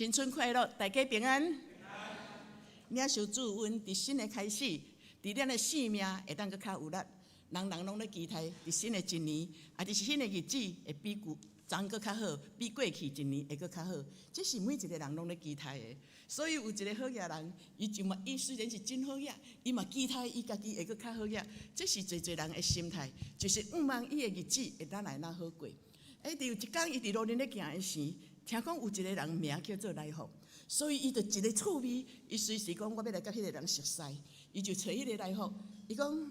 新春快樂，大家平安。領受主恩，佇新的開始，佇咱的生命會當閣較有力。人人攏咧期待，佇新的一年，啊，佇新的日子會比舊昨閣較好，比過去一年會閣較好。這是每一個人攏咧期待的。所以有一個好額人，伊就嘛，伊雖然是真好額，伊嘛期待伊家己會閣較好額。這是濟濟人的心態，就是向望伊的日子會當來哪好過。欸，佇有一工，伊佇路面咧行的時，聽講有一個人名叫做來福，所以伊就一个趣味，伊隨時講我欲來佮彼个人熟似，伊就揣彼个來福，伊講，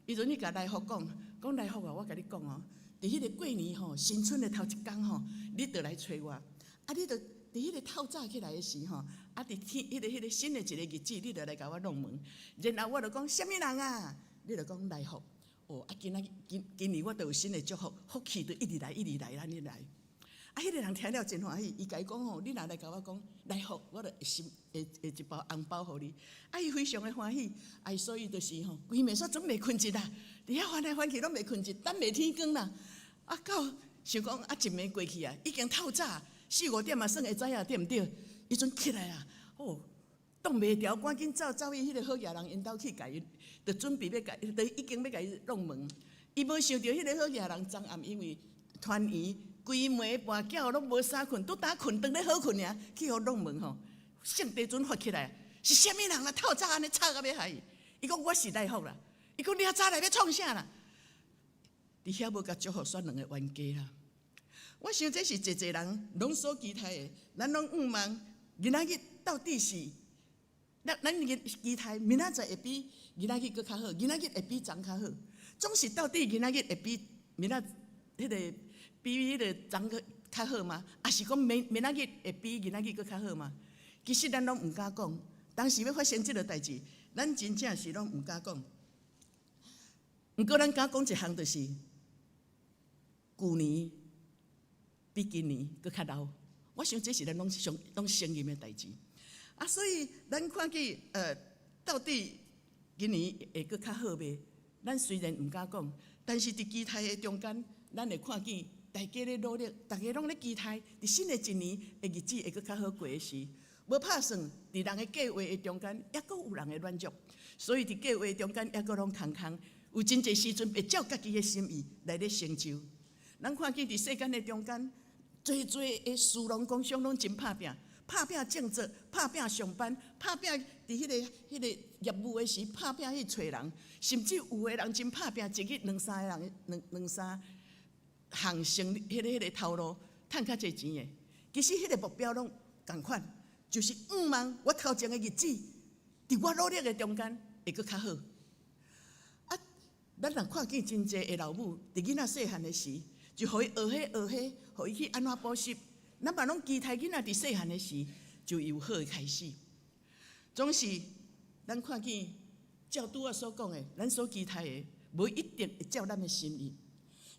伊就去共來福講，講來福啊，我共你講哦，佇彼個過年吼，新春的頭一工吼，你就來揣我，啊，你就佇彼個透早起來的時吼，啊，佇天彼個新的一個日子，你就來共我弄門，然後我就講啥物人啊？你就講來福，哦，啊，今仔今今年我就有新的祝福，福氣就一直來，一直來，按呢來。啊，彼個人聽了真歡喜，伊共伊講吼，你若來共我講來福，我就會心會會一包紅包予你。啊，伊非常的歡喜，啊，所以就是吼，規暝煞準袂睏著啦，佇遐翻來翻去攏袂睏著，等袂天光啦。啊，到想講啊，一暝過去啊，已經透早四五點啊，算會知影對毋對？伊陣起來啊，哦，擋袂牢，趕緊走走去彼個好額人𪜶兜去共伊，就準備欲共伊，就已經欲共伊弄門。伊無想著彼個好額人昨暗因為團圓。規暝跋筊攏無啥睏，拄焦睏轉咧好睏爾，去予弄門吼，聖帝尊發起來，是啥物人啊？透早按呢吵甲欲害伊。伊講我是來福啦。伊講你遐早來欲創啥啦？佇遐無共祝福選兩个冤家啦。我想這是濟濟人攏所期待的，咱攏向望明仔日到底是，咱咱期待明仔載會比今仔日閣較好，今仔日會比昨較好，總是到底今仔日會比明仔彼個。比彼个昨閣較好嗎？抑是講明明仔日會比今仔日閣較好嗎？其實咱攏毋敢講。當時欲發生這个代誌，咱真正是攏毋敢講。毋過咱敢講一項，就是舊年比今年閣較老。我想這是咱攏上攏承認的代誌。啊，所以咱看見到底今年會閣較好袂？咱雖然毋敢講，但是佇期待的中間，咱會看見。大家咧努力，大家攏咧期待，佇新的一年的日子會閣較好過的時，無拍算，佇人的計劃的中間，猶閣有人的軟弱，所以佇計劃中間，猶閣攏空空，有真濟時陣會照家己的心意來咧成就。咱看見佇世間的中間，濟濟的士農工商攏真拍拚，拍拚種植，拍拚上班，拍拚佇彼個業務的時，拍拚去揣人，甚至有的人真拍拚，一日兩三个人，兩兩三項生彼個頭路，趁較濟錢的。其實彼個目標攏仝款，就是向望我頭前的日子，佇我努力的中間會閣較好。啊，咱若看見真濟的老母，佇囡仔細漢的時，就予伊學彼學彼，予伊去按怎補習。咱嘛攏期待囡仔佇細漢的時，就有好的開始。總是咱看見照拄仔所講的，咱所期待的，無一定會照咱的心意。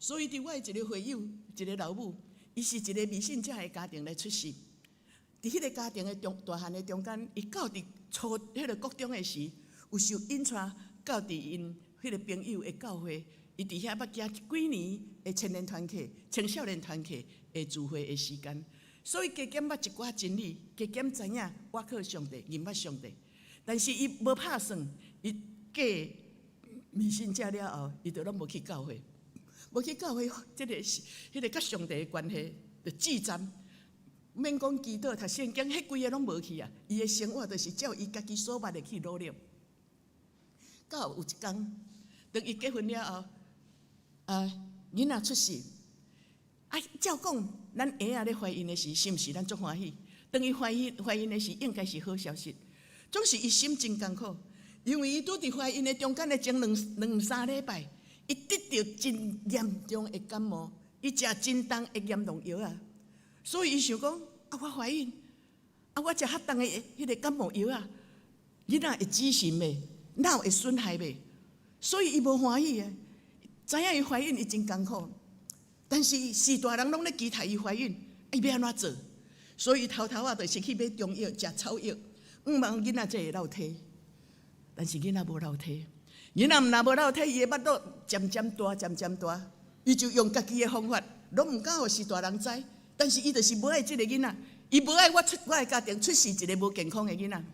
所以，佇我的一個會友，一個老母，伊是一個迷信者的家庭來出世。佇彼個家庭的中大漢的中間，伊到佇初彼個國中的時，有受引帶到佇𪜶彼個朋友的教會，伊佇遐捌行幾年的青年團契、青少年團契的聚會的時間，所以加減捌一寡真理，加減知影倚靠上帝、認捌上帝。但是伊無拍算，伊嫁迷信者了後，伊就攏無去教會。無去教會，這個是彼個佮上帝的關係，就至暫，免講祈禱、讀聖經，彼規个攏無去啊。伊的生活就是照伊家己所捌的去努力。到有一工，當伊結婚了後，啊，囡仔出世，啊，照講，咱嬰仔咧懷孕的時，是毋是咱足歡喜？當伊懷孕懷孕的時，應該是好消息。總是伊心真艱苦，因為伊拄佇懷孕的中間的前兩兩三禮拜。伊得著真嚴重的感冒，伊食真重的嚴重藥啊，所以伊想講啊，我懷孕，啊，我食遐重的彼個感冒藥啊，囡仔會畸形袂？腦會損害袂？所以伊無歡喜的，知影伊懷孕伊真艱苦，但是序大人攏咧期待伊懷孕，伊欲按怎做？所以偷偷仔就是去買中藥，食草藥，向望囡仔才會落胎，但是囡仔無落胎。囡仔毋若無落胎，伊的腹肚漸漸大，漸漸大，伊就用家己的方法，攏毋敢予序大人知。但是伊就是無愛這个囡仔，伊無愛我出我的家庭出世一个無健康的囡仔，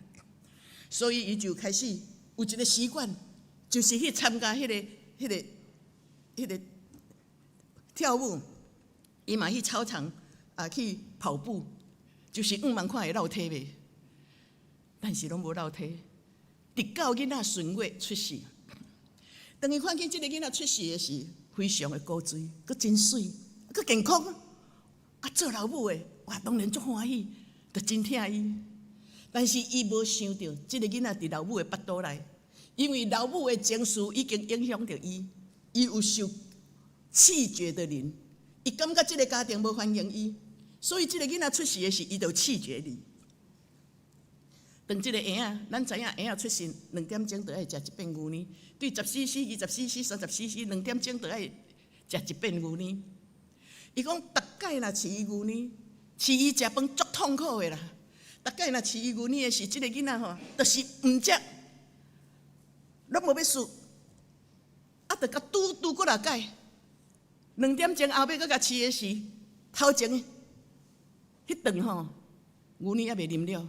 所以伊就開始有一個習慣，就是去參加彼個跳舞，伊嘛去操場啊去跑步，就是向望看會落體袂，但是攏無落體，直到囡仔順月出世。當伊看見這个囡仔出世的時，非常的古錐，閣真媠，閣健康，啊做老母的，哇，當然足歡喜，就真疼伊。但是伊無想著，這个囡仔佇老母的腹肚內，因為老母的情緒已經影響著伊，伊有受棄絕的靈，伊感覺這个家庭無歡迎伊，所以這个囡仔出世的時，伊就棄絕伊。當這个嬰仔，咱知影嬰仔出世2點鐘就愛食一遍牛奶，對10 cc、20 cc、30 cc，2點鐘就愛食一遍牛奶。伊講，逐擺若飼伊牛奶，飼伊食飯足痛苦的啦。逐擺若飼伊牛奶的時，這个囡仔吼，就是毋食，攏無欲啜，啊，就共拄拄幾若擺。2點鐘後尾閣共飼的時，頭前彼頓吼，牛奶猶未啉了。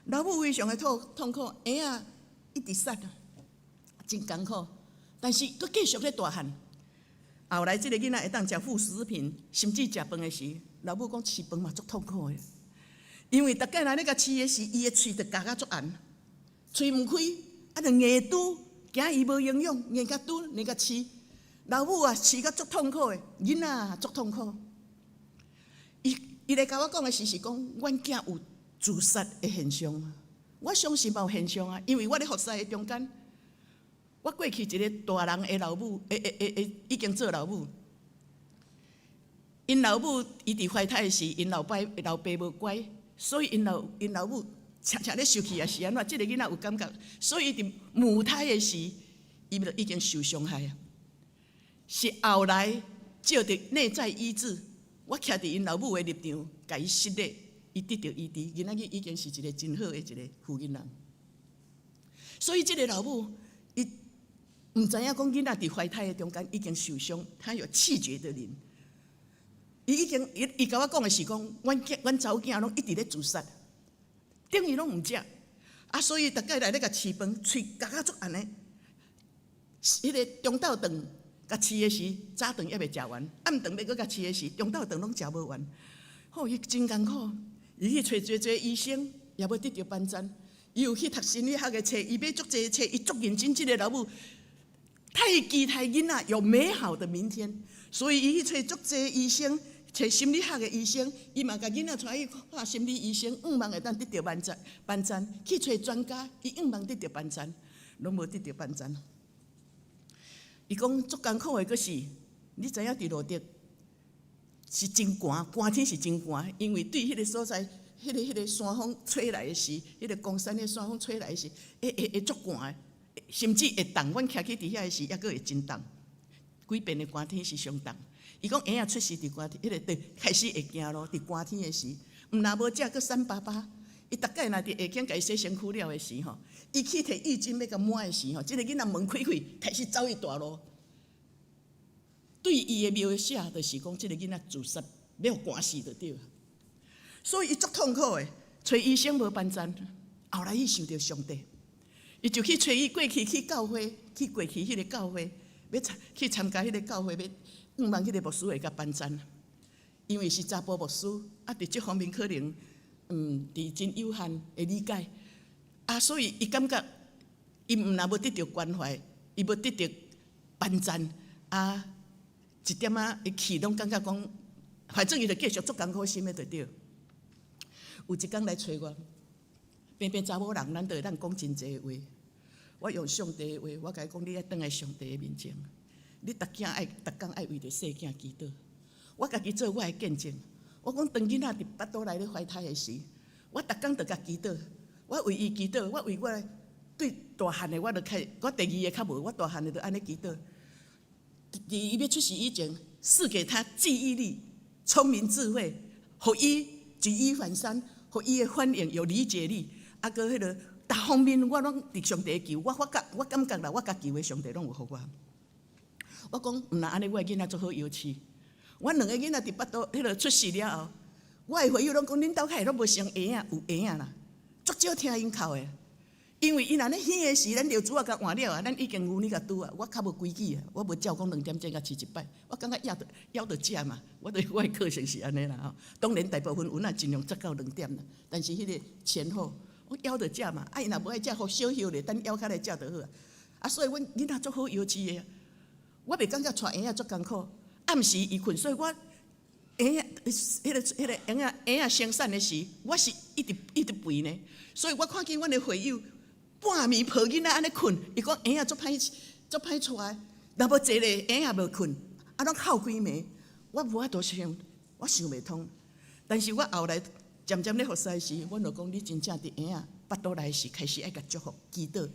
老母非常的痛苦，嬰仔一直殺，真艱苦，但是閣繼續咧大漢。後來這个囡仔會當食副食品，甚至食飯的時，老母講飼飯嘛足痛苦的，因為逐擺若咧共飼的時，伊的喙就咬甲足絚，喙毋開，啊就硬拄，驚伊無營養，硬共拄，硬共飼。老母啊飼甲足痛苦的，囡仔足痛苦。伊來共我講的時是講，阮囝有自殺的現象，我相信嘛有現象啊，因為我咧服侍的中間，我過去一个大人的老母，會已經做老母，𪜶老母伊佇懷胎時，𪜶老爸無乖，所以𪜶老母常常咧生氣啊，是按怎？這个囡仔有感覺，所以伊佇母胎的時，伊就已經受傷害啊。是後來藉著內在醫治，我徛佇𪜶老母的立場，共伊洗禮，伊得著醫治，今仔日已經是一個真好的一個婦人人。所以這个老母，伊毋知影講囡仔佇懷胎的中間已經受傷，他有棄絕的靈。伊已經伊共我講的是講，阮囝阮查某囝攏一直咧自殺，等於攏毋食，啊，所以逐擺來咧共飼飯，喙咬甲足絚的，彼个中晝頓共飼的時，早頓猶未食完，暗頓欲閣共飼的時，中晝頓攏食無完，吼，伊真艱苦，伊去揣濟濟醫生，也無得著幫贊。伊有去讀心理學的冊，伊買足濟冊，伊足認真。這个老母太期待囡仔有美好的明天，所以伊去揣足濟醫生，揣心理學的醫生，伊嘛共囡仔帶去看心理醫生，向望會當得著幫贊幫贊，去揣專家，伊向望得著幫贊，攏無得著幫贊。伊講足艱苦的，閣是你知影佇羅德是真寒，寒天是真寒，因為對彼個所在，彼個山風吹來的時，彼個岡山的山風吹來的時，會足寒的，甚至會凍。阮徛去佇遐的時，猶閣會真凍。幾遍的寒天是上凍。伊講嬰仔出世佇寒天，彼個就開始會行路，佇寒天的時，毋若無食，閣瘦巴巴。伊逐擺若佇下間共伊洗身軀了的時吼，伊去提浴巾欲共抹的時吼，這个囡仔門開開，開始走去大路。對伊的描寫，就是講這个囡仔自殺，欲予寒死就對。所以伊足痛苦的，揣醫生無幫贊，後來伊想著上帝，伊就去揣伊過去去教會，去過去彼个教會，欲參去參加彼个教會，欲向望彼个牧師會共幫贊。因為是查埔牧師，啊，佇這方面可能，佇真有限的理解，啊，所以伊感覺伊毋若無得著關懷，伊無得著幫贊，啊，一點仔伊去攏感覺講，反正伊就繼續足艱苦心的就對。有一工來揣我，平平查某人，咱就會當講真濟話。我用上帝的話，我共伊講，你愛轉來上帝的面前，你逐囝愛逐工愛為著細囝祈禱。我家己做我的見證，我講當囡仔佇腹肚內咧懷胎的時，我逐工就共祈禱，我為伊祈禱，我為我對大漢的我就開，我第二个較無，我大漢的就按呢祈禱。佇伊欲出世以前，賜給他記憶力、聰明智慧，予伊舉一反三，予伊的反應有理解力，啊，閣彼个逐方面我攏佇上帝求，我發覺我感覺啦，我共求的上帝攏有予我。我講毋若按呢，我的囡仔足好相飼。阮兩个囡仔佇腹肚彼个出世了後，我的會友攏講，恁兜較會攏無生嬰仔，有嬰仔啦，足少聽𪜶哭的。因為𪜶若咧耳的時，咱尿珠仔共換了啊，咱已經牛奶共拄啊，我較無規矩啊，我無照講2點鐘才飼一擺，我感覺枵著枵著食嘛，我對我的個性是按呢啦吼。當然大部分有影盡量紮到兩點啦，但是彼個前後我枵著食嘛，啊𪜶若無愛食，予小歇咧，等枵較來食就好啊。啊，所以阮囡仔足好枵飼的，我袂感覺帶嬰仔足艱苦，暗時伊睏，所以我嬰仔彼個嬰仔生產的時，我是一直一直陪呢，所以我看見阮的會友半暝抱囡仔按呢睏，伊講嬰仔足歹足歹帶，若無坐咧嬰仔無睏，啊攏哭規暝，我無法度想，我想袂通。但是我後來漸漸咧服侍時，阮就講你真正佇嬰仔腹肚內時開始愛共祝福祈禱，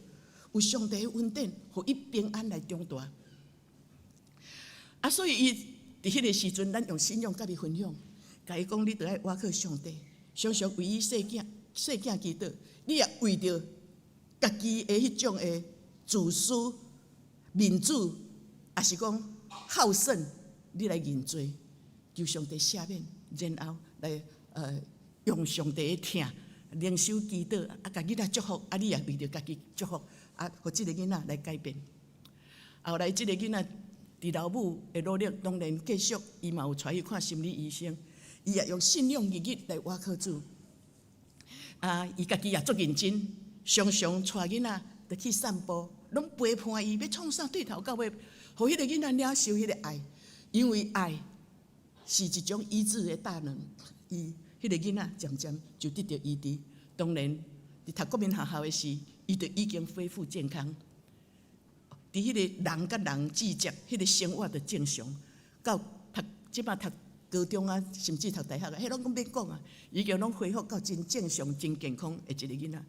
有上帝的恩典，予伊平安來長大。啊，所以伊佇彼個時陣，咱用信仰佮伊分享，共伊講你著愛倚靠上帝，常常為伊細囝細囝祈禱，你也為著家己的彼種的自私、民主，抑是講好勝，你來認罪，求上帝赦免，然後來用上帝的疼，靈修祈禱，啊，共囡仔祝福，啊，你也為著家己祝福，啊，予這個囡仔來改變。後來這個囡仔佇老母的努力，當然繼續，伊嘛有帶去看心理醫生，伊也用信仰日日來倚靠主。啊，伊家己也足認真，常常帶囡仔著去散步，攏陪伴伊，欲創啥對頭到尾，予彼個囡仔領受彼個愛，因為愛是一種醫治的大能。伊彼個囡仔漸漸就得著醫治。當然，佇讀國民學校的時，伊就已經恢復健康。佇彼個人佮人之間，彼個生活就正常。到讀這擺讀高中啊，甚至讀大學啊，彼攏閣免講啊，已經攏恢復到真正常、真健康的一個囡仔。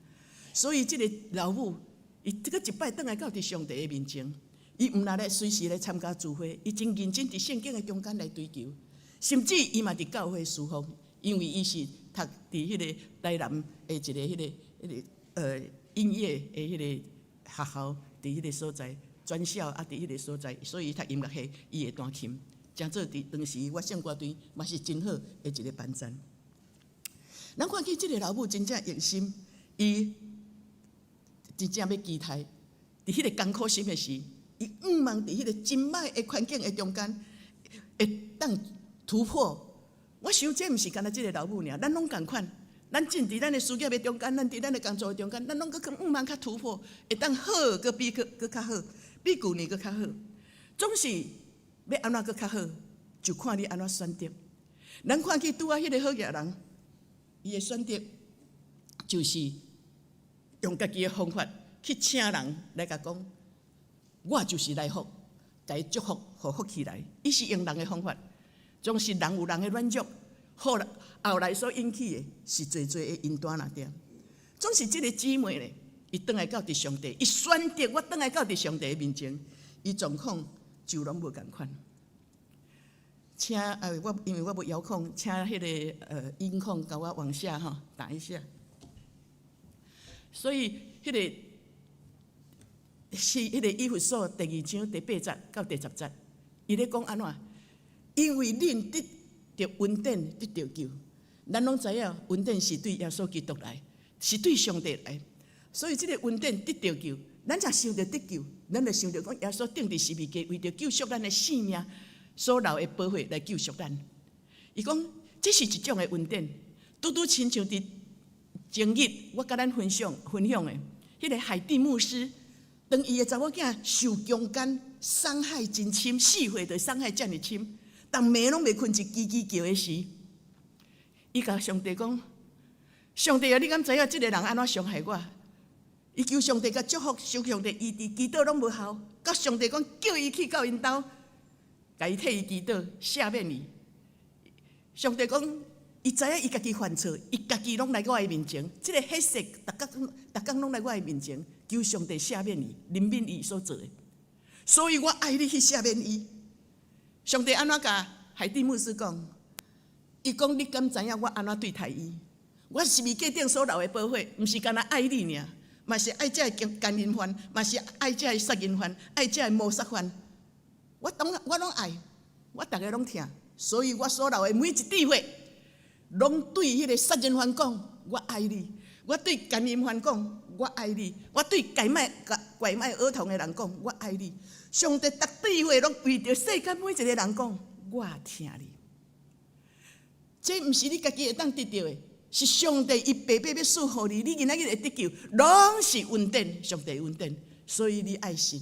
所以這個老母，伊這閣一擺轉來到佇上帝的面前，伊毋但咧隨時來參加聚會，伊真認真佇聖經的中間來追求，甚至伊嘛佇教會侍奉，因為伊是讀佇彼個台南的一個彼個音樂的彼個學校，佇彼個所在專校啊，佇彼個所在，所以伊讀音樂系，伊會彈琴，誠做佇當時我聖歌隊嘛是真好的一個班贊。咱看見這個老母真正用心，伊真正欲期待，佇彼個艱苦心的時，伊向望佇彼個真歹的環境的中間，會當突破。我想這毋是干焦這個老母爾，咱攏仝款。咱進佇咱的事業的中間，咱佇咱的工作的中間，咱攏閣向望較突破，會當好，閣比閣閣較好，比舊年閣較好。總是欲按怎閣較好，就看你按怎選擇。咱看見拄仔彼個好額人，伊的選擇就是用家己的方法去請人來共講，我就是來福，共伊祝福，予福起來。伊是用人的方法，總是人有人的軟弱，後來所引起的是濟濟的因單啦對。總是這個姊妹咧，伊轉來到佇上帝，伊選擇我轉來到佇上帝的面前，伊狀況就攏無仝款。請我因為我無遙控，請彼個音控共我往下吼打一下。所以彼個是彼個以弗所第二章第八節到第十節，伊咧講按怎？因為恁得著恩典，得著救。咱攏知影恩典是對耶穌基督來，是對上帝來。所以這個恩典得著救，咱若想著得救，咱就想著講耶穌釘佇十字架，為著救贖咱的性命所流的寶血來救贖咱。伊講這是一種的恩典，拄拄親像佇前日我共咱分享的，彼個海蒂牧師，當伊的查某囝受強姦，傷害真深，4歲就傷害遮爾深，逐暝攏袂睏一吱吱叫的時，伊共上帝講：上帝啊，你敢知影這個人按怎傷害我？伊求上帝共祝福，求上帝醫治，祈禱攏無效。佮上帝講，叫伊去到𪜶兜，共伊替伊祈禱，赦免伊。上帝講，伊知影伊家己犯錯，伊家己攏來我的面前，這個彼世，逐工逐工攏來我的面前，求上帝赦免伊，憐憫伊所做的。所以我愛你去赦免伊。上帝按怎共海蒂牧師講？伊講你敢知影我按怎對待伊？我十字架頂所流的寶血，毋是干焦愛你爾，嘛是愛這个姦淫犯，嘛是愛這个殺人犯，愛這个謀殺犯。我當我攏愛，我逐个攏疼，所以我所流的每一滴血，攏對彼个殺人犯講：我愛你。我對姦淫犯講：我愛你。我對拐賣兒童的人講：我愛你。上帝逐對話攏為著世間每一個人講：我疼你。這毋是你家己會當得著的，是上帝伊白白欲賜予你，你今仔日會得救，攏是恩典，上帝恩典。所以你愛信。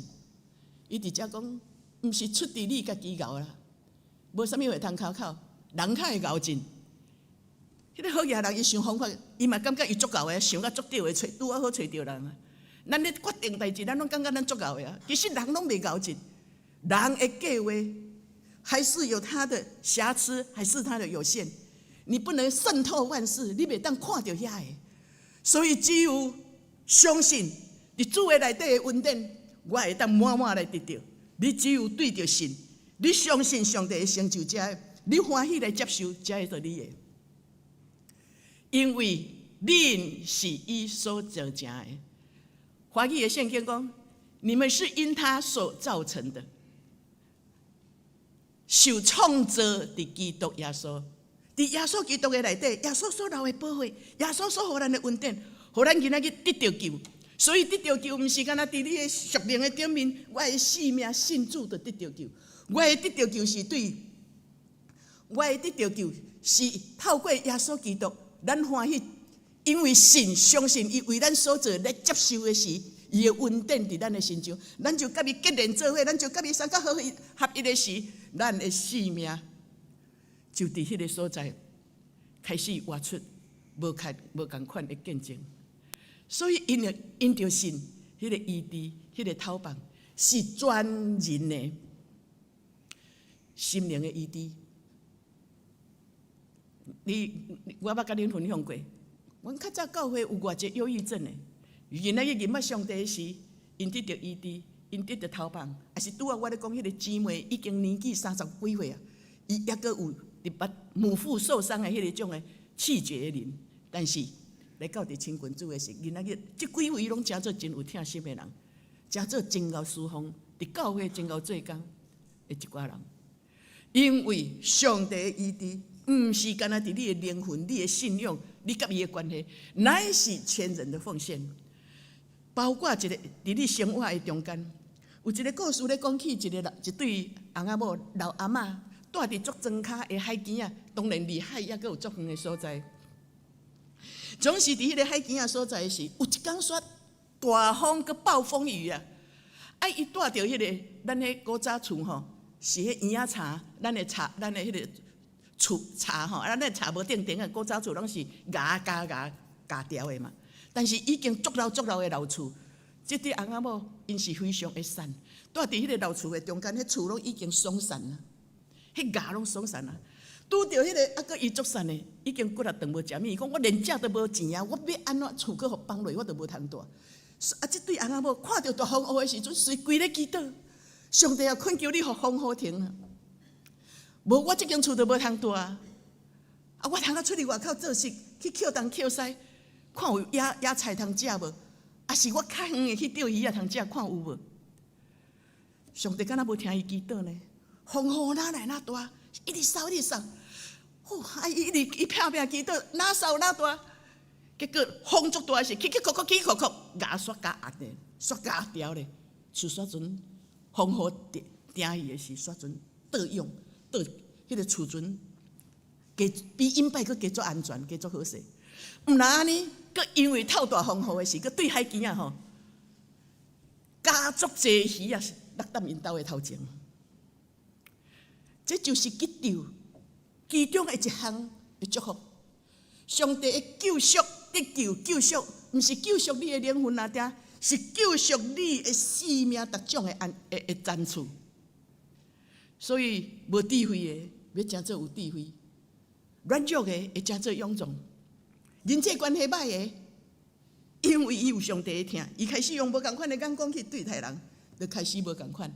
伊佇遮講，毋是出佇你家己𠢕啦，無啥物話通誇口，人較會𠢕盡。彼个好額人，伊想方法，伊嘛感覺伊足𠢕的，想甲足對的，揣拄仔好揣著人啊。咱咧決定代誌，咱攏感覺咱足𠢕的啊。其實人攏袂𠢕盡，人的計劃還是有他的瑕疵，還是他的有限。你不能滲透萬事，你袂當看著遐個。所以只有相信佇主的內底的恩典，我會當滿滿來得著。你只有對著信，你相信上帝會成就這个，你歡喜來接受，這个就你的。因為恁是伊所造成的。華語的聖經講，你們是因他所造成的，受創造佇基督耶穌，佇耶穌基督的內底，耶穌所流的寶血，耶穌所予咱的恩典，予咱今仔日得著救。所以得著救，毋是干焦佇你的屬靈的頂面，我的性命信主就得著救。我的得著救是對，我的得著救是透過耶穌基督。咱歡喜，因為信相信伊為咱所做來接受的時，伊的恩典佇咱的身上，咱就佮伊結連做伙，咱就佮伊三個合一合一的時，咱的生命就佇彼个所在開始活出無仝款的見證。所以𪜶因著信，彼个醫治，彼个透放是全人的心靈的醫治。你我捌佮恁分享過，阮較早教會有偌濟憂鬱症的，囡仔去認捌上帝的時，𪜶得著醫治，𪜶得著透放，抑是拄仔我咧講彼个姊妹已經年紀三十幾歲啊，伊猶閣有佇捌母腹受傷的彼个種的棄絕的靈，但是來到佇親近主的時，囡仔去，這幾位攏誠做真有疼心的人，誠做真𠢕侍奉，佇教會真𠢕做工的一寡人，因為上帝的醫治，毋是干焦佇你的靈魂、你的信仰、你佮伊的關係，乃是全人的奉獻。包括一個佇你生活的中間，有一個故事咧講起一個人，一對翁仔某老阿嬤，蹛佇足莊跤的海墘仔，當然離海猶閣有足遠的所在。總是佇彼个海墘仔所在時，有一工煞大風閣暴風雨啊！啊，伊蹛著彼个咱彼古早厝吼，是彼嬰仔柴，咱的柴，咱的彼个厝柴吼，啊，咱的柴無定定啊，古早厝攏是牙咬牙咬牢的嘛。但是已經足老足老的老厝，這對翁仔某𪜶是非常會散，蹛佇彼个老厝的中間，彼厝攏已經鬆散啊，彼瓦攏鬆散啊。拄著彼个啊，閣伊足散的，已經骨力斷無食物，伊講我連食都無錢啊，我欲按怎厝閣予放落，我都無通蹛。啊，這對翁仔某看著大風雨的時陣，隨規咧祈禱，上帝啊，懇求你予風雨停啊！無我這間厝都無通蹛啊！啊，我通啊出去外口做事，去抾東抾西，看有野菜通食無？抑是我較遠的去釣魚仔通食，看有無？上帝敢若無聽伊祈禱呢？風雨哪來哪大，一直掃一直掃，哦，啊伊一直伊拼命祈禱，哪掃哪大？結果風足大時，起起伏伏，起起伏伏，瓦煞共壓咧，煞共壓牢咧。厝煞陣風雨定定去的時，煞陣倒湧倒，彼个厝船加比以擺閣加足安全，加足好勢。毋但按呢，閣因為透大風雨的時，閣對海墘仔吼，加足濟魚仔落踮𪜶兜的頭前。這就是得救其中的一項的祝福。上帝的救贖、得救、救贖，毋是救贖你的靈魂爾爾，是救贖你的生命逐種的安的的層次。所以無智慧的，欲成做有智慧；軟弱的會成做勇壯。人際關係歹的，因為伊有上帝的疼，伊開始用無仝款的眼光去對待人，就開始無仝款。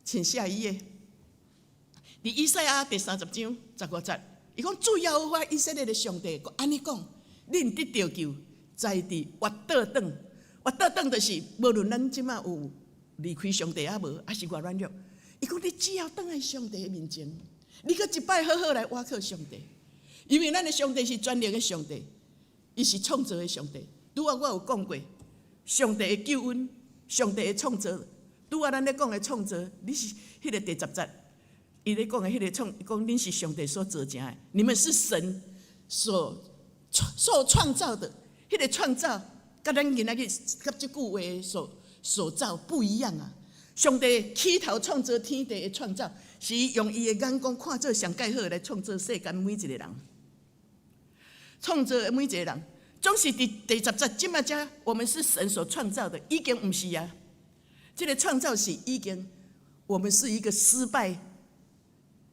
親寫伊的，佇以賽亞第三十章十五節，伊講主耶和華以色列的上帝，閣按呢講：恁得著救，在佇越倒轉，越倒轉就是無論咱這馬有離開上帝抑無，抑是偌軟弱。伊講你只要轉來上帝的面前，你閣一擺好好來倚靠上帝。因為咱的上帝是全能的上帝，伊是創造的上帝。拄仔我有講過，上帝的救恩，上帝的創造。拄仔咱咧講的創造，你是彼个第十節，伊咧講的彼个創，講恁是上帝所造成的，你們是神所創造的。彼个創造，佮咱今仔日佮這句話所造不一樣啊！上帝起頭創造天地的創造，是用伊的眼光看做上蓋好來創造世間每一個人，創造的每一個人，總是佇第十節這馬遮，我們是神所創造的，已經毋是啊。這個創造是已經，我們是一個失敗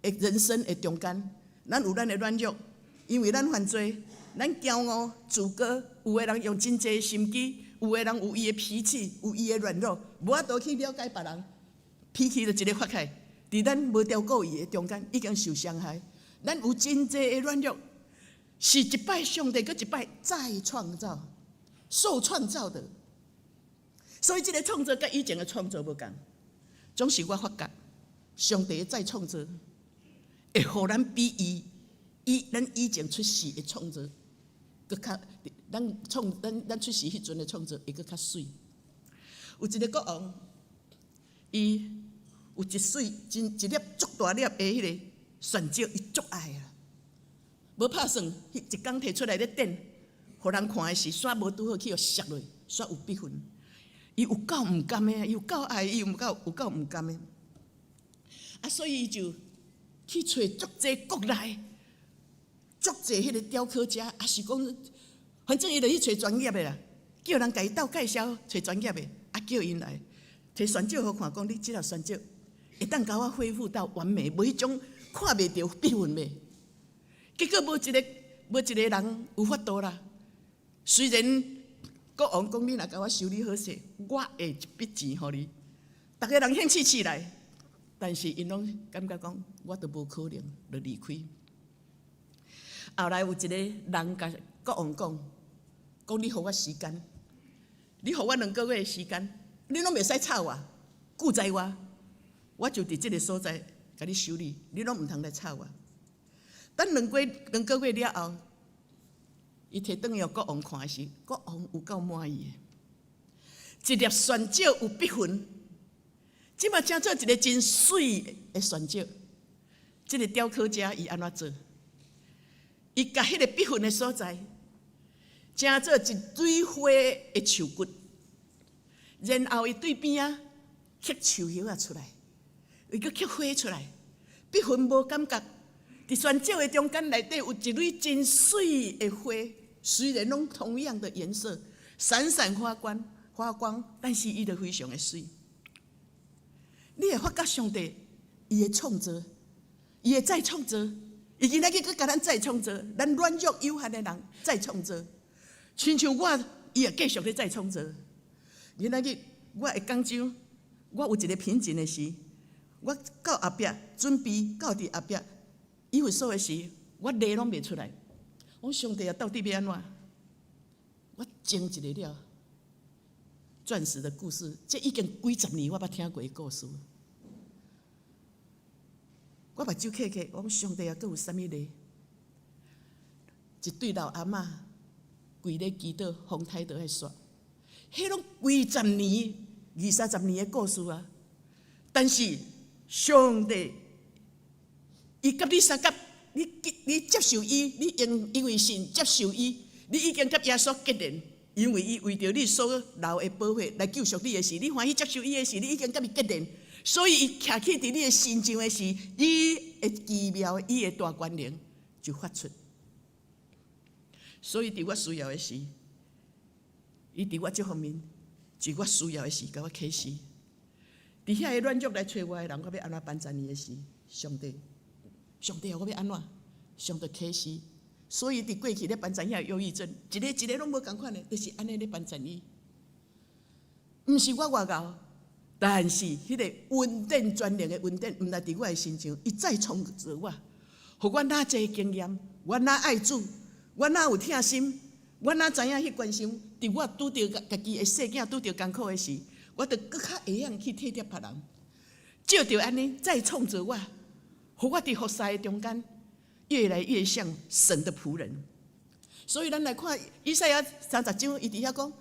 的人生的中間，咱有咱的軟弱，因為咱犯罪，咱驕傲自高，有的人用真濟心機，有的人有伊的脾氣，有伊的軟弱，無法度去了解別人，脾氣就一个發起來，佇咱無照顧伊的中間已經受傷害，咱有真濟的軟弱，是一擺上帝閣一擺再創造，受創造的。所以這个創造佮以前的創造無仝，總是我發覺，上帝的再創造會予咱比咱以前出世的創造，閣較咱創咱咱出世彼陣的創造會閣較媠。有一个國王，伊有一媠真一粒足大粒的彼个鑽石，伊足愛啊！無拍算，彼一工提出來咧展，予人看的時，煞無拄好去予摔落，煞有筆痕。伊有夠毋甘的，伊有夠愛，伊有夠毋甘的。啊，所以伊就去揣足濟國內，足濟彼个雕刻家，抑是講，反正伊就去揣專業的啦，叫人共伊鬥介紹揣專業的，啊，叫𪜶來提鑽石予看，講你這粒鑽石會當共我恢復到完美，無彼種看袂著筆痕袂。結果無一個人有法度啦。雖然國王講你若共我修理好勢，我會一筆錢予你。逐个人興趣起來，但是𪜶攏感覺講，我都無可能，就離開。後來有一個人共國王講，講你予我時間，你予我2個月的時間，你攏袂使吵我，拒載我，我就佇這个所在共你修理，你攏毋通來吵我。等兩個月了後，伊提轉予國王看的時，國王有夠滿意的。一粒鑽石有筆痕，這馬成做一个真媠的鑽石。這个雕刻家伊按怎做？伊共彼个筆痕的所在，成做一堆花的樹骨，然後伊對邊仔刻樹葉仔出來，伊閣刻花出來，筆痕無感覺。佇鑽石的中間內底有一蕊真媠的花，雖然攏同樣的顏色，閃閃發光，發光，但是伊就非常的媠。你會發覺上帝伊的創造，伊的再創造，伊今仔日閣共咱再創造，咱軟弱有限的人再創造，親像我，伊也繼續咧再創造。今仔日我會講章，我有一个瓶頸的時，我到後壁準備到佇後壁。以弗所的時，我淚攏袂出來。我上帝啊，到底欲按怎？我靜一下了。鑽石的故事，這已經幾十年我捌聽過的故事。我目睭瞌瞌，我講上帝啊，閣有啥物例？一對老阿嬤跪咧祈禱，風颱都愛煞。彼攏幾十年、二三十年的故事啊！但是上帝，伊佮你相佮，你接受伊，你因為信接受伊，你已經佮耶穌結連，因為伊為著你所流的寶血來救贖你的時，你歡喜接受伊的時，你已經佮伊結連，所以伊徛起佇你的身上的時，伊的奇妙，伊的大權能就發出。所以佇我需要的時，伊佇我這方面，佇我需要的時，共我啟示。佇遐个軟弱來揣我的人，我欲按怎幫贊伊的時，上帝，上帝啊，我欲按怎？上帝啟示。所以佇過去咧幫贊遐憂鬱症，一个一个攏無仝款的，就是按呢咧幫贊伊。毋是我偌𠢕，但是彼个恩典全能的恩典，毋但佇我的身上，伊再創造我，予我哪濟經驗，我哪愛主，我哪有疼心，我哪知影去關心。佇我拄著家己的細囝拄著艱苦的時，我就閣較會曉去體貼別人。藉著按呢再創造我，予我佇服侍的中間，越來越像神的僕人。所以咱來看以賽亞30章，伊佇遐講，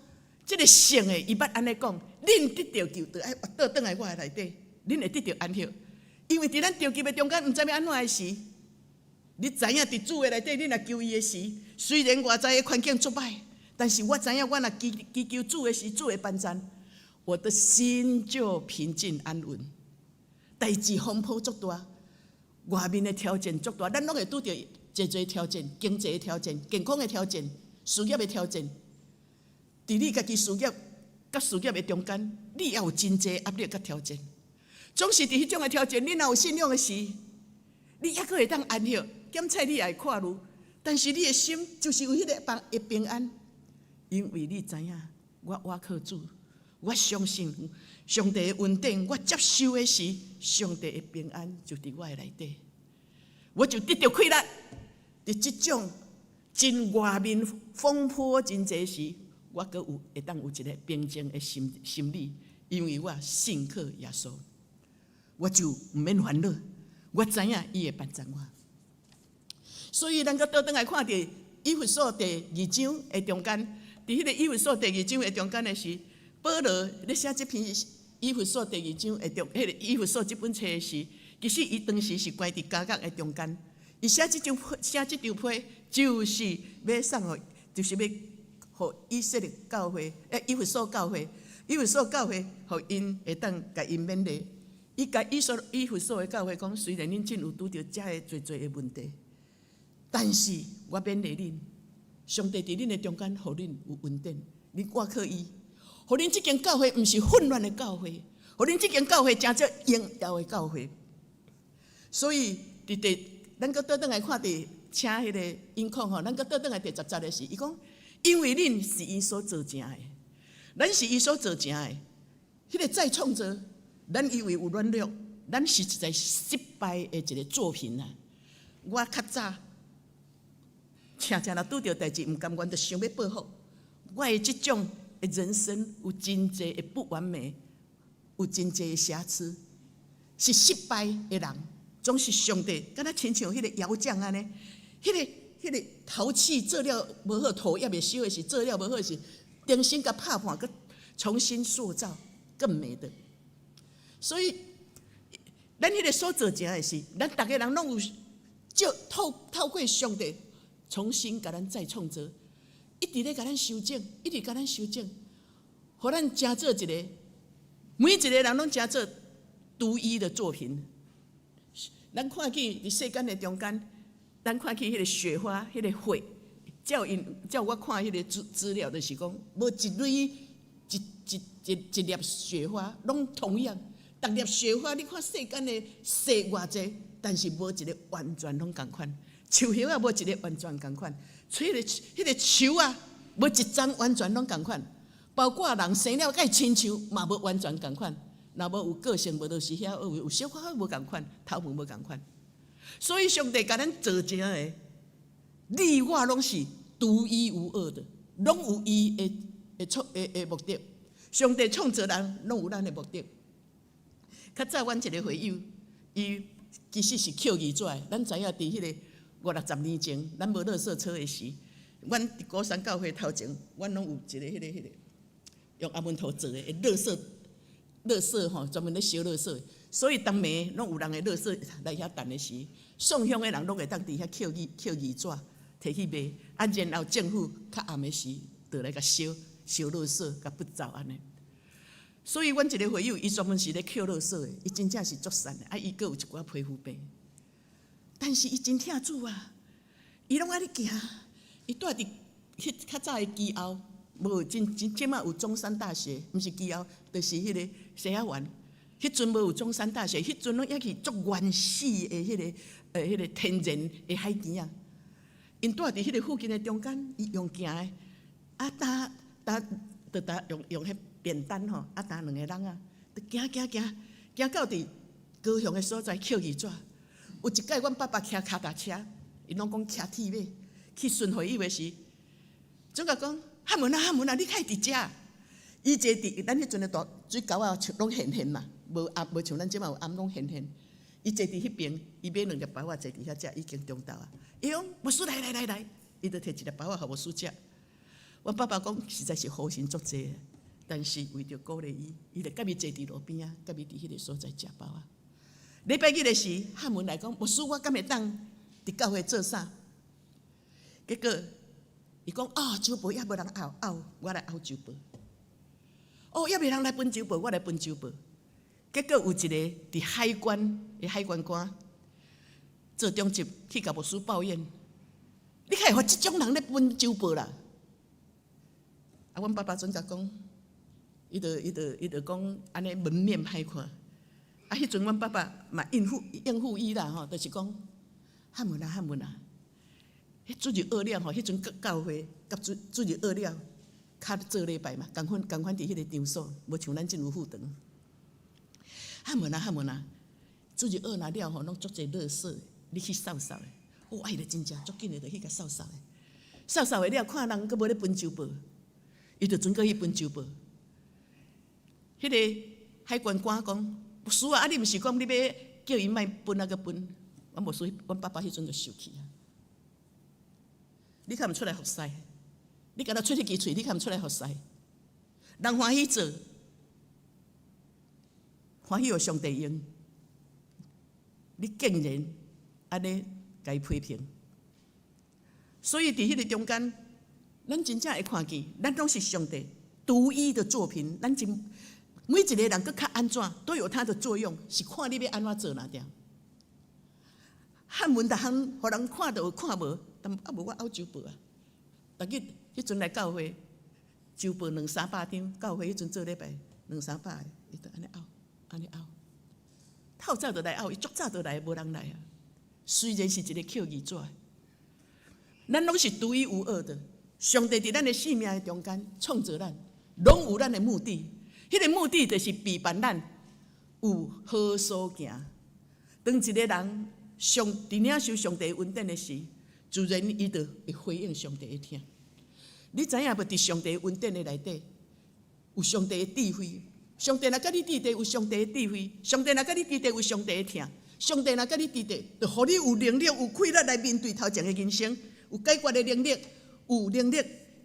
這个聖的，伊捌按呢講，恁得著救，就愛倒轉來我的內底，恁會得著安息。因為佇咱著急的中間，毋知欲按怎的時，你知影佇主的內底，你若求伊的時，雖然外在的環境足歹，但是我知影我若祈求主的時，主會幫贊，我的心就平靜安穩。代誌風波足大，外面的挑戰足大，咱攏會拄著濟濟挑戰，經濟的挑戰、健康的挑戰、事業的挑戰。佇你家己事業佮事業的中間，你也有真濟壓力佮挑戰。總是佇彼種的挑戰，你若有信仰的時，你猶閣會當安息。檢測你也會看慮，但是你的心就是有彼个放的平安，因為你知影，我倚靠主，我相信上帝的恩典，我接受的時，上帝的平安就佇我的內底，我就得著氣力。佇這種真外面風波真濟時，我閣有會當有一个平靜的心理，因為我信靠耶穌，我就毋免煩惱，我知影伊會幫贊我。所以，咱閣倒轉來看佇以弗所第二章的中間，佇彼个以弗所第二章的中間的時，保羅咧寫這篇以弗所第二章的中，彼个以弗所這本冊的時，其實伊當時是關佇監獄的中間。伊寫這張批，就是欲送予，就是欲予以色列教會，以弗所教會，以弗所教會，予𪜶會當共𪜶勉勵。伊共以弗所的教會講，雖然恁真有拄著遮个濟濟的問題，但是我勉勵恁，上帝佇恁的中間，予恁有恩典，恁倚靠伊，予恁這間教會毋是混亂的教會，予恁這間教會成做榮耀的教會。所以，佇第，咱閣倒轉來看佇請彼个音控吼，咱閣倒轉來第10節的時，伊講，因為恁是伊所造成的，咱是伊所造成的，彼个再創造，咱以為有軟弱，咱是一個失敗的一个作品啊！我較早，常常若拄著代誌毋甘願，就想欲報復。我的這種的人生有真濟的不完美，有真濟的瑕疵，是失敗的人，總是上帝，敢若親像彼个窯匠按呢，彼个陶器做了無好，土猶未燒的時，做了無好時，重新共拍破，閣重新塑造更美的。所以，咱彼個所造成的是，咱逐个人攏有，就透過上帝重新共咱再創造，一直咧共咱修整，一直共咱修整，予咱成做一个，每一个人攏成做獨一的作品。咱看見佇世間的中間，咱看見彼个雪花，彼个火，照𪜶照我看彼个資料，就是講，無一蕊一粒雪花攏同樣，逐粒雪花你看世間的雪偌濟，但是無一个完全攏仝款。樹葉仔無一个完全仝款，吹个彼个樹仔無一叢完全攏仝款，包括人生了佮親像嘛無完全仝款。若無有個性，無就是遐有小可無仝款，頭毛無仝款。所以上帝共咱造成的，你我攏是獨一無二的，攏有伊的的創的的目的。上帝創造人，攏有咱的目的。較早阮一个會友，伊其實是抾字紙的。咱知影佇彼个五六十年前，咱無垃圾車的時，阮佇鼓山教會頭前，阮攏有一个彼个用阿門頭做的垃圾吼，專門咧燒垃圾。所以逐暝攏有人的垃圾來遐擲的時，送香的人攏會當佇遐抾字紙，提去賣。啊，然後政府較暗的時，就來共燒燒垃圾，共撥走按呢。所以，阮一个會友，伊專門是咧抾垃圾的，伊真正是足善的。啊，伊閣有一寡皮膚病，但是伊真疼主啊，伊攏愛咧行。伊住佇彼較早的基後，無真真這馬有中山大學，毋是基後，就是彼个西仔灣。彼陣無有中山大學，彼陣攏猶是足原始的彼个天然的海墘仔。𪜶住佇彼个附近的中間，伊用行的，啊，擔擔，就擔用彼扁擔吼，啊，擔兩个籠仔，就行行行，行到佇高雄的所在抾字紙。有一擺，阮爸爸騎跤踏車，𪜶攏講騎鐵馬去巡會友的時，總共講漢文啊漢文啊，你會佇遮？伊坐佇咱彼陣的大水溝仔，攏現現嘛，無暗無像咱這馬有暗攏現現。伊坐佇彼爿，伊買兩粒包仔坐佇遐食，已經中晝啊。伊講牧師來來來來，伊就摕一粒包仔予牧師食。阮爸爸講實在是好心足濟，但是為著鼓勵伊，伊就佮伊坐佇路邊仔，佮伊佇彼個所在食包仔。禮拜日的時，漢文來講，牧師我敢會當佇教會做啥？結果伊講啊，周報猶無人漚漚，我來漚周報。哦，猶未人來分周報，我來分周報。結果有一個佇海關的海關官做長執去共牧師抱怨，你較會予這種人咧分周報啦？啊，阮爸爸準則講，伊就講按呢門面歹看。啊，彼陣阮爸爸嘛應付伊啦吼，就是講漢文啊漢文啊，彼主日學了吼，彼陣教會佮主日學了，較做禮拜嘛，仝款仝款佇彼个場所，無像咱這有副堂。漢文啊漢文啊，主日學若了吼，攏足濟垃圾，你去掃掃的。哦，啊伊就真正足緊的，就去共掃掃的。掃掃的了，看人閣無咧分周報，伊就準閣去分周報。彼个海關官講，牧師啊，啊你毋是講你欲叫𪜶莫分啊閣分？阮牧師，阮爸爸彼陣就生氣啊！你較毋出來服侍？你敢若出彼支喙，你較毋出來服侍？人歡喜做，歡喜予上帝用，你竟然按呢共伊批評。所以佇彼个中間，咱真正會看見，咱攏是上帝獨一的作品。咱真每一個人閣較按怎，都有他的作用，是看你欲按怎做爾爾。漢文逐項，予人看著有看無，但啊無我漚周報啊。逐日彼陣來教會，周報兩三百張，教會彼陣做禮拜兩三百个，伊就按呢漚，按呢漚。透早就來漚，伊足早就來，無人來啊。雖然是一个刻字紙，咱攏是獨一無二的。上帝佇咱的生命的中間創造咱，攏有咱的目的。彼个目的就是備辦咱有好所行。當一个人上佇領受上帝恩典的時，自然伊就會回應上帝的疼。你知影無？佇上帝恩典的內底，有上帝的智慧。上帝若佮你佇佇，有上帝的智慧；上帝若佮你佇佇，有上帝的疼。上帝若佮你佇佇，就予你有能力、有氣力來面對頭前的人生，有解決的能力，有能力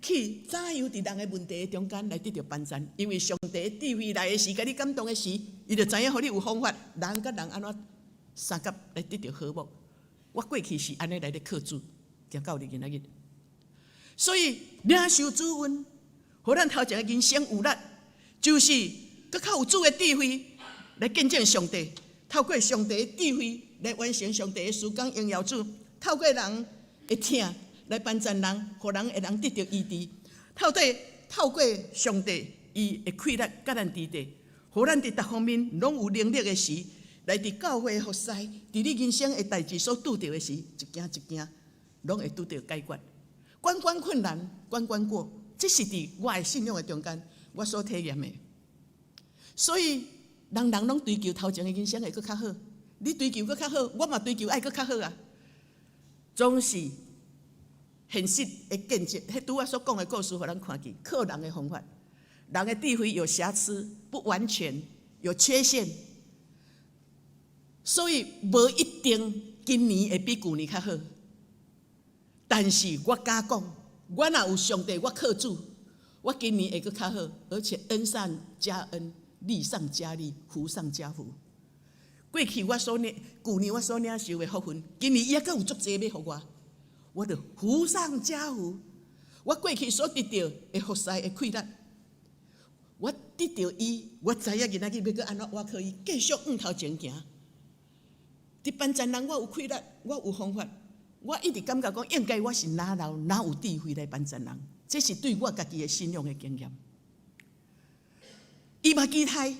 去怎樣佇人的問題中間來得著幫贊。因為上帝的智慧來的時，共你感動的時，伊就知影予你有方法，人佮人按怎相佮來得著和睦。我過去是按呢來咧靠主，行到今仔日。所以領受主恩，予咱頭前的人生有力，就是閣較有主的智慧來見證上帝，透過上帝的智慧來完成上帝的事工，榮耀主。透過人的疼來幫贊人，予人會當得著醫治。透過上帝伊的氣力佮咱佇佇，予咱佇逐方面攏有能力的時，來佇教會服侍，佇你人生的代誌所拄著的時，一件一件攏會拄著解決。關關困難，關關過，這是佇我的信仰的中間，我所體驗的。所以，人人攏追求頭前的人生會閣較好。你追求閣較好，我嘛追求愛閣較好啊。總是現實的見證，彼拄仔所講的故事，予咱看見，靠人的方法，人的智慧有瑕疵，不完全，有缺陷，所以無一定今年會比舊年較好。但是我敢講，我若有上帝，我靠主，我今年會閣較好，而且恩上加恩，利上加利，福上加福。過去我所領，舊年我所領受的福分，今年伊猶閣有足濟欲予我，我就福上加福。我過去所得著的服侍的氣力，我得著伊，我知影今仔日欲閣按怎倚靠伊，繼續向頭前行。佇幫贊人，我有氣力，我有方法，我一直感覺講，應該我是哪老哪有智慧來幫贊人，這是對我家己的信仰的經驗。伊嘛期待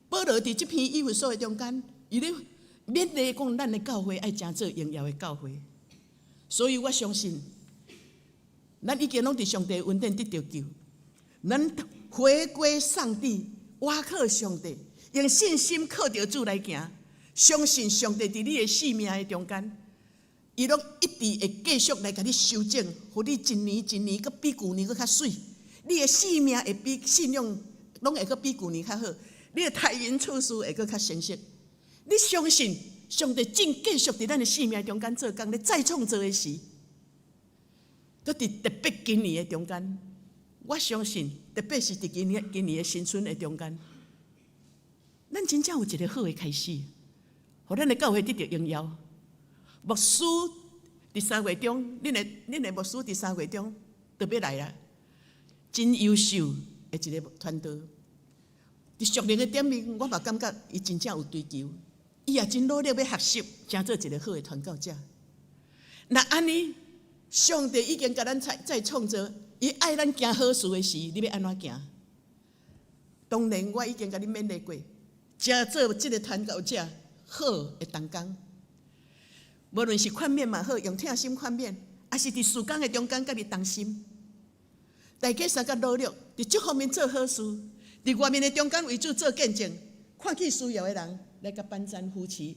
保羅佇這篇以弗所的中間，伊咧勉勵講，咱的教會愛成做榮耀的教會。所以我相信，咱已經攏佇上帝恩典得著救，咱回歸上帝，倚靠上帝，用信心靠著主來行，相信上帝佇你的生命的中間，伊攏一直會繼續來共你修整，予你一年一年閣比舊年閣較媠。你的生命會比信仰攏會閣比舊年較好，你的待人處事會閣較成熟。你相信上帝正繼續佇咱的生命中間做工，咧再創造的時，閣佇特別今年的中間，我相信特別是佇今年今年的新春的中間，咱真正有一個好的開始，予咱的教會得著榮耀。牧師佇3月中，恁的牧師佇三月中就欲來啊，真優秀的一个傳道。佇屬靈的頂面，我嘛感覺伊真正有追求，伊也真努力欲學習，成做一个好的傳教者。若按呢，上帝已經共咱再創造，伊愛咱行好事的時，你欲按怎行？當然，我已經共你勉勵過，成做這个傳教者好的同工。無論是勸勉嘛好，用疼心勸勉，抑是佇事工的中間佮伊同心，大家相佮努力，佇這方面做好事，佇外面的中間為主做見證，看見需要的人來共幫贊扶持，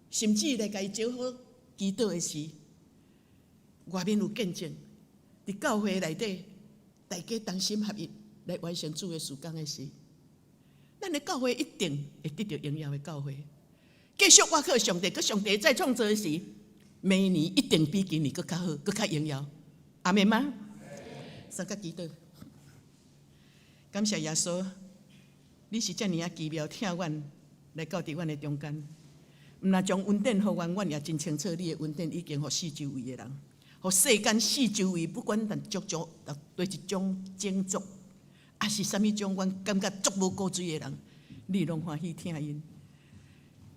甚至來共伊招呼祈禱的時，外面有見證，佇教會內底，大家同心合意來完成主的事工的時，咱的教會一定會得著榮耀的教會。繼續倚靠上帝，閣上帝再創造的時，明年一定比今年閣較好，閣較榮耀。阿們嗎？相佮祈禱，感謝耶穌，你是遮爾仔奇妙，疼阮來到佇阮的中間。毋若將恩典予阮，阮也真清楚，你的恩典已經予四周圍的人，予世間四周圍，不管咱足足對一種種族，抑是啥物種，阮感覺足無古錐的人，你攏歡喜疼𪜶。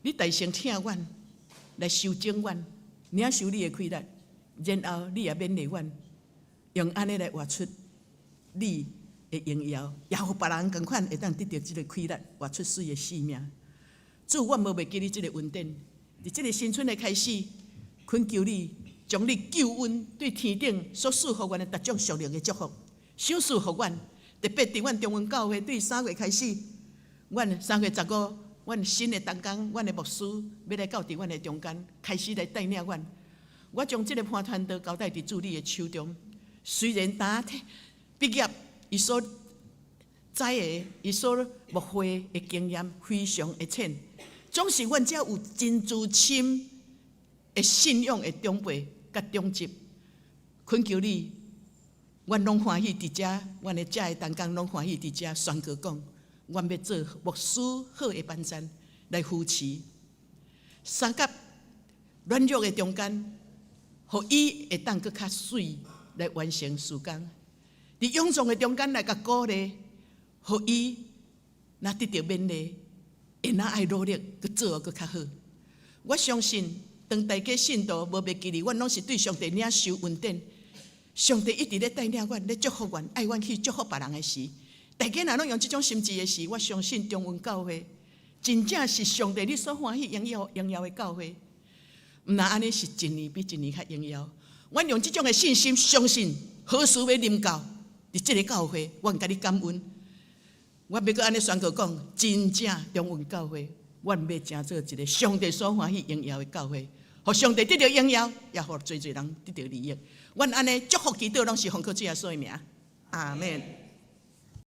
你代先疼阮，來修整阮，領受你的氣力，然後你也勉勵阮，用按呢來活出你的榮耀，也予別人仝款會當得著這个氣力，活出媠的生命。主，阮無袂記你這个恩典，佇這个新春的開始，懇求你將你救恩對天頂所賜予阮的逐種屬靈的祝福，賞賜予阮。特別佇阮中雲教會對3月開始，阮3月15，阮新的同工，阮的牧師欲來到佇阮的中間，開始來帶領阮。我將這个潘傳道交代佇主你的手中。雖然當畢業，伊所知的，伊所牧會的經驗非常的淺，總是阮遮有真資深的信仰的長輩佮長執，懇求你，阮攏歡喜佇遮，阮的遮的同工攏歡喜佇遮宣告講，阮欲做牧師好的幫贊來扶持，相佮軟弱的中間，予伊會當閣較媠來完成事工。佇勇壯的中間來共鼓勵，予伊若得著勉勵，會若愛努力閣做閣較好。我相信，當大家信徒無袂記得，阮攏是對上帝領受恩典，上帝一直咧帶領阮，咧祝福阮，愛阮去祝福別人的時，大家若攏用這種心志的時，我相信中雲教會真正是上帝你所歡喜榮耀榮耀的教會。毋若按呢是一年比一年較榮耀。阮用這種的信心，相信好事欲臨到佇這个教會，阮共你感恩。我欲閣按呢宣告講，真正中雲教會，阮欲成做一个上帝所歡喜榮耀的教會，予上帝得著榮耀，也予濟濟人得著利益。阮按呢祝福祈禱，攏是奉靠主耶穌的名。阿們。